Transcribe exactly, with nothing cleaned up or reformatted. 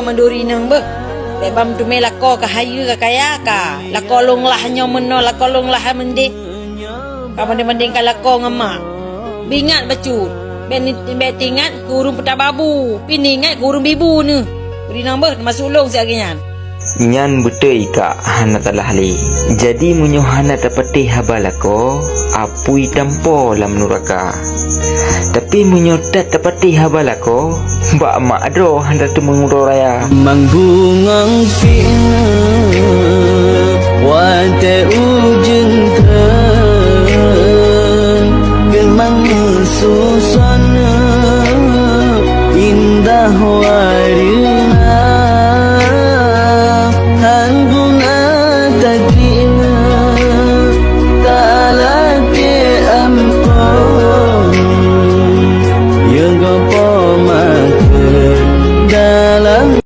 Manduri inong beuh. Bèk ban teumé lakoe ka hayeue ka kaya ka. Lakoe lôn lah nyoe meunoe, lakoe lôn lah meudéh. Ka banding-bandingkan lakoe ngon mak. Beuingat bacut. Bèk ni-, bèk teuingat keu ureueng peutabah bu. Pih neuingat keu ureueng bibu neuh. Bri inong beuh, teumasok lôn siat geuh nyan. Nyan beutôi kak, hana salah lé. Jadi meunyoe hana tapatéh haba lakoe, apui tampo lam nuraka. Tapi meunyoe that tapatéh haba lakoe, bak mak droe hana teumeuuroe raya. Mang bungong sineuk watèe ujeuen treun, keumang meususon indah